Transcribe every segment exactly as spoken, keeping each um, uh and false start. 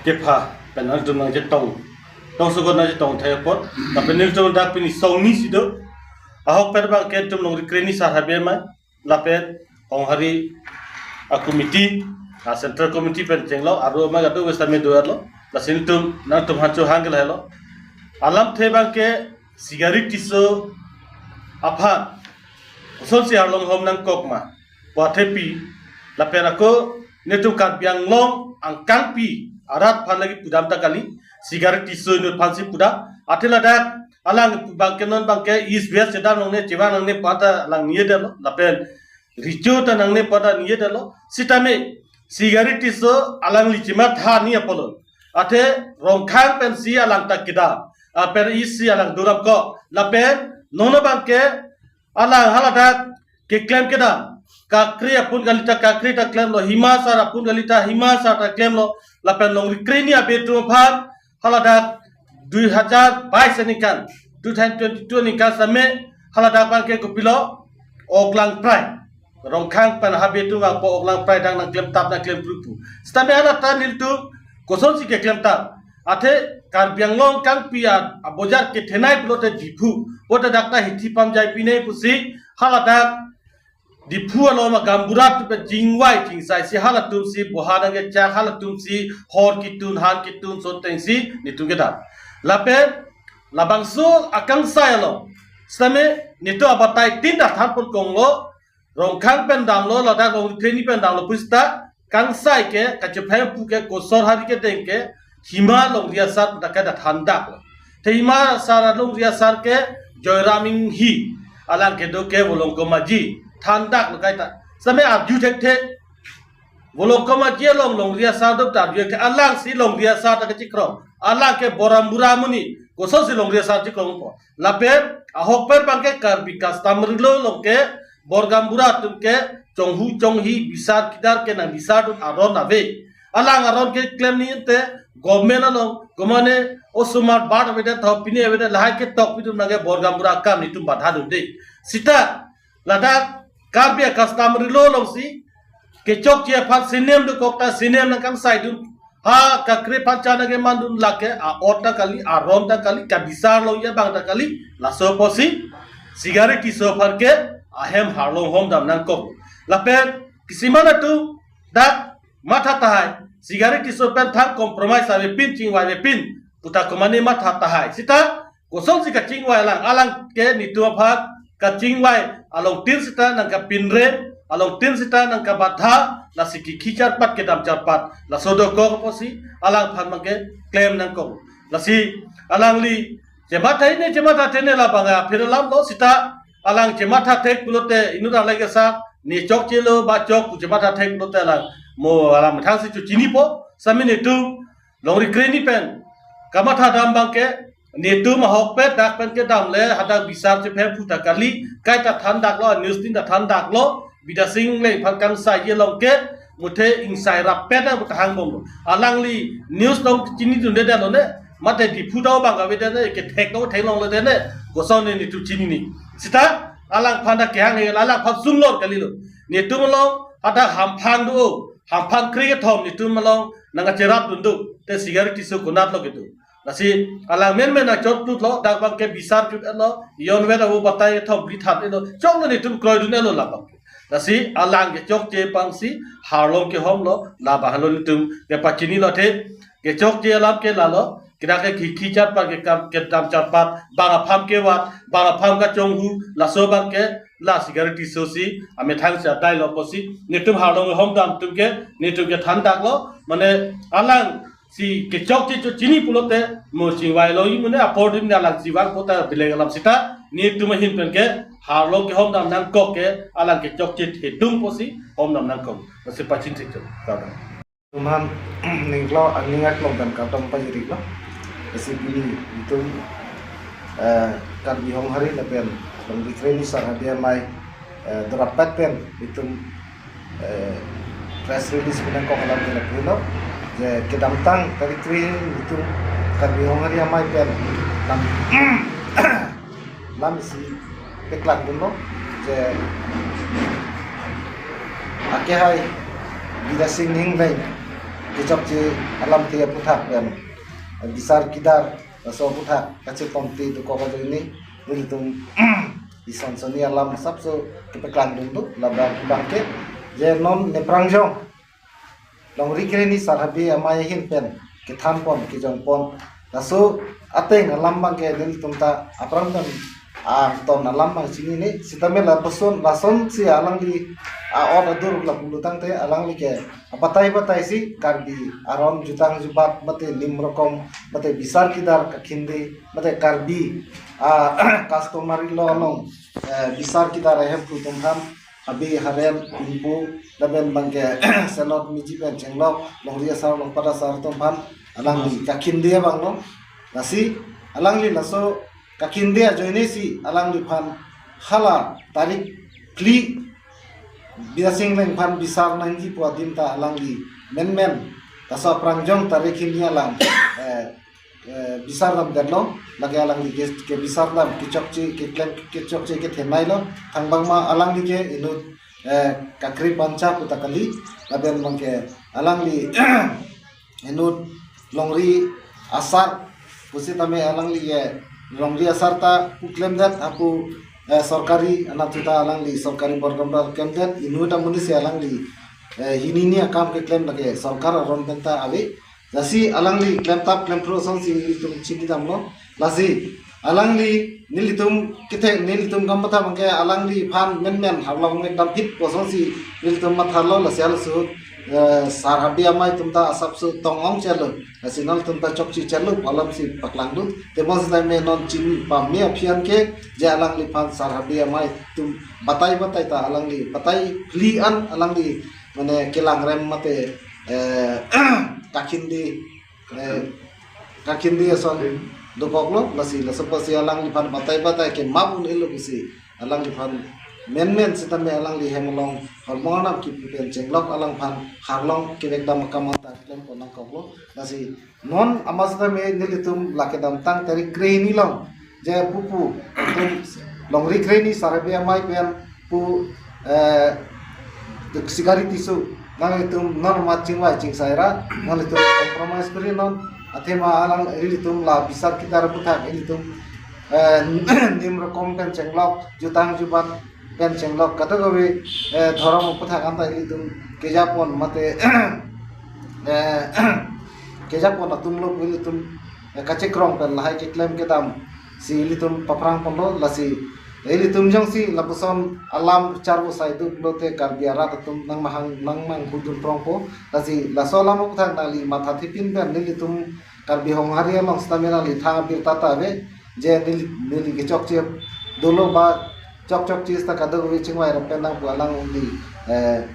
Kepha pen nangtum nangchetong, tongsekot nangchetong thai apot, lapen nelitum dak pini songni si do. Ahok pen abang ke nelitum Longri Kreni sar habe mai, lapen Honghari a committee, a central committee pen chenglok, aro ma gado westa me doyarlo, lasi nelitum nangtum hancho hang ke lahelo. Alamthe abang ke Sigari Tisso aphan kosonsi arlong hom nangkok ma pu athepi, lapen ako nelitum Karbi Anglong angkangpi arat aphan lagi pudam ta kali, Sigari Tisso inut aphansi pudam. Athe ladak alang abang ke non abang ke East West chedam nangne, chevang nangne pu ta alang ningjedetlo, lapen recho ta nangne pu ta ningjedetlo. Sitame Sigari Tisso alangli chematha ni apotlo, athe Rongkhang pensi alang ta kedam, apen isi alang doramkok, lapen non abang ke alang haladak keklem kedam, Kakre apun kali ta Kakre ta klemlo, Hima sar apun kali ta Hima sar ta klemlo, lapen Longri Kreni abe atum aphan haladak dui hajar bais aningkan, two thousand twenty-two aningkan sitame haladak abang ke kopilo, Oklangprai, Rongkhang pen habe atum abang po Oklangprai dang nangklemtap nangklem prupu. Sitame hala ta nelitum kosonsi keklemtap? Athe Karbi Anglong angkangpi a, abojar kethenei pulote Diphu, pulote dak ta hithi pamjai pinei pusi haladak Diphu along ma gaonbura atum pen chingvai chingsai si halatum si boha nangkechak, halatum si hor ketun, han ketun, soteng si nelitum kedam. Lapen labangso akangsai along sitame nelitum abatai tin ta thanpon konglo, Rongkhang pen damlo, ladak Longri Kreni pen damlo pu seta, kangsai ke, kachephem pu ke, kosor hari kedeng ke, Hima Longri Asar pu ta kaita thandaklo. Te Hima sar Longri Asar ke, Joyram Inghi, alang kedo ke Volongkom Aji, thandaklo kaita. Sitame arju thekthe, Volongkom Aji along Longri Asar do ta arju thekthe, alangsi Longri Asar ta kechikrong, alang ke Boram Bura amonit, kosonsi Longri Asar chikrongpo? Lapen ahok pen abang ke Karbi customary law along ke Borgaonbura atum ke chonghu chonghi bisar kidar ke nang bisar dun aron ave. Alang aron keklem ni ante government along komane osomar bat avedet, tho pini avedet, lahai ketok pidun nangke Borgaonbura akam nelitum badha dunde. Seta ladak Karbi a customary law alongsi kechokche aphan sinem dokok ta sinem nangkangsai dun, ha Kakre aphan cha nangkeman dun, lake a-ot ta kali, aron ta kali, kabisar longji abang ta kali, laso apotsi Sigari Tisso aphan ke ahem arlong hom dam nangkok. Lapen kisiman atum dak matha tahai, Sigari Tisso pen thang compromise avepin, chingvai avepin pu ta komane matha tahai. Seta kosonsi kachingvai alang, alang ke nelitum aphan kachingvai along tin seta nangkapinrem, along tin seta nangkabadha, lasi kikhi charpat kedam charpat, laso dokok apotsi alang aphan abang ke klem nangkok. Lasi alangli chematha ne chematha tene labang aphi alam lo, seta alang chematha thek pulote inut alang ke sa ne chokchelo ba chok pu chematha thek pulote alang mo alang methang si chu chinipo, sitame nelitum Longri Kreni pen kamatha dam abang ke, nelitum ahok pen dak pen kedam le hadak bisar chephem pu ta kali, kaita thandaklo, news tin ta thandaklo, Bidya Sing Engleng aphan kangsaiji along ke muthe ingsai rap pen ta hangbomlo. Alangli news along chini dunde detlo ne, mate Diphu ta abang avedet ne, kethek ta theklongledet ne, kosonne nelitum chinine. Seta alang aphan ta kehang he, alang aphan sunglor kalilo. Nelitum along hadak hamphang do, hamphang krekethom nelitum along nangkacherap dun do, te Sigari Tisso konatlo kedo? Lasi alang menmen nangchot tutlo, dak abang ke bisar chut-etlo, jon vet avo batai thom bli thap-etlo, choklo nelitum kroidun-etlo labang. Lasi alang kechokche aphansi arlong kehomlo, labang lo nelitum kepachinilo. Te kechokche alam ke lalo, kedak ke kikhi charpat, kekam kedam charpat, bang apham kevat, bang apham kachonghu, laso abang ke la Sigari Tisso si amethang si adailo apotsi nelitum arlong hom dam atum ke nelitum ke thandaklo, mane alang si kechokche cho chini pulote mo chingvai longji mane apor dim ne alang chevang pu ta belek alam, seta nelitum ahin pen ke arlong kehom dam nangkok ke alang kechokche thedung apotsi hom dam nangkok. Lasi pachin thekcho. Kardom. Tum aphan ningklok aning aklong pen kardom pajirlo. Lasi pini itum eh, Karbi Honghari lapen Longri Kreni Sar Habe Amei, eh, dorapet pen itum, eh, press release pinangkok alam ke lapulo, je kedamtang tarik kre itum Karbi Honghari Amei pen lam, lam isi paklangdunlo, je akehai Bidya Sing Engleng kechokche alamthe aphuthak pen, eh, bisar kidar laso aphuthak kacheponte dokok ajoine nelitum ison soni alam asapso kepaklangdun do, labang bangke je non neprangjong Longri Kreni Sar Habe Amei ahin pen kethanpon kejongpon laso ateng alam bangke nelitum ta aphrang pen angton alam bang chinine, sitame lapuson lasonsi alangli a-ot adur lapu lutangte alangli ke abatai batai si Karbi aron jutang jubat mate nim rokom mate bisar kidar kakhinde mate Karbi, ah, customary law along, eh, bisar kidar ahemphu atum aphan habe harem ingpu lapen bangke senot miji pen chenglok, longri asar longpat asar atum aphan alangli kakhinde abanglo. Lasi alangli laso kakhinde ajoine si alangliphan hala tarik phli Bidya Sing Engleng aphan bisar nangji pu adim ta alangli menmen laso aprangjong tarik hini alam, eh, eh, bisar damdetlo, lake alangli ke, kebisar dam kechokche keklem kechokche kethenei lo, thangbang ma alangli ke inut, eh, kakri pancha puta kali, lapen bangke alangli inut longri asar pusitame alangli ke longri asar ta pu klemdet apu, eh, sorkari anatthu ta alangli sorkari borgam ta klemdet, inut amonit si alangli, eh, hini hini akam keklem lake sorkar aron pen ta ave. Lasi alangli klemtap klemphru asonsi itum chinidamlo. Lasi alangli nelitum kethe nelitum kamatha bangke alangliphan menmen harlong vekdam phit pu asonsi nelitum mathalo, lasi halaso, eh, Sar Habe Amei atum ta asapso tong-ong chelo. Lasi nangtum ta chokche chelo pu alamsi paklangdun. Tebon sitame non chini pame aphi an ke je alangliphan Sar Habe Amei atum batai batai ta alangli batai phli an alangli mane kelang rem mate, eh, kakhinde, eh, kakhinde ason dokoklo, lasi laso apotsi alangliphan batai batai ke map un-elo pusi alangliphan menmen sitame alangli hem along hormon anam kipu pen chenglok alangphan harlong kevekdam akam ta klemkok nangkoklo. Lasi non ama sitame nelitum la kedamtang tarik kre hini along je pupu itum Longri Kreni Sar Habe Amei pen pu, eh, Sikari Tisso, nanglitum non mat chingvai chingsai ra, nanglitum compromise kuri non, athema alang ilitum la bisar kidar aphuthak ilitum, eh, nim rokom pen chenglok, jutang jubat pen chenglok, kadokave, eh, dhorom aphuthak anta ilitum kejapon mate, eh, kejapon atumlo pu ilitum, eh, kachekrong pen lahai keklem kedam si ilitum paphrang ponlo. Lasi ilitum jongsi lapuson alam charvo sai duk lote Karbi arat atum nangmahang nangmanghudun prongpo. Lasi laso alam aphuthak nangli matha thipin pen nelitum Karbi Honghari along sitame nangli thang abirta ta ave je neli neli kechokche dolo ba chokchokche sita kadokave chingvai rap pen nang pu alangli, eh,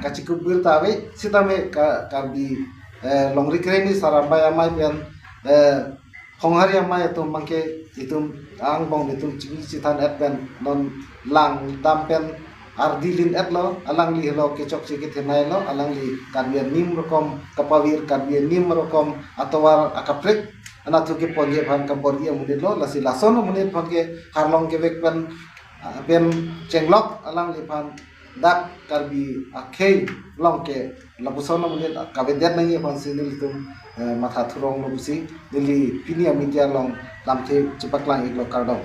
kachikup birta ave sitame ka Karbi, eh, Longri Kreni Sar Habe Amei pen, eh, Honghari Amei atum bangke itum angbong itum chingki chethan et pen non langdam pen ardi lin etlo, alangli helo kechokche kethenei lo, alangli Karbi anim rokom kapavir, Karbi anim rokom atovar akaprek anatthu keponji aphan kabor-i amonit lo, lasi lason amonit aphan ke harlong kevek pen, ah, pen chenglok alangliphan dak Karbi akhei along ke lapuson amonit kavedet nangji aphansi nelitum, eh, matha thurong lo pusi neli pini amedia along lamthe chepaklang iklo, kardom.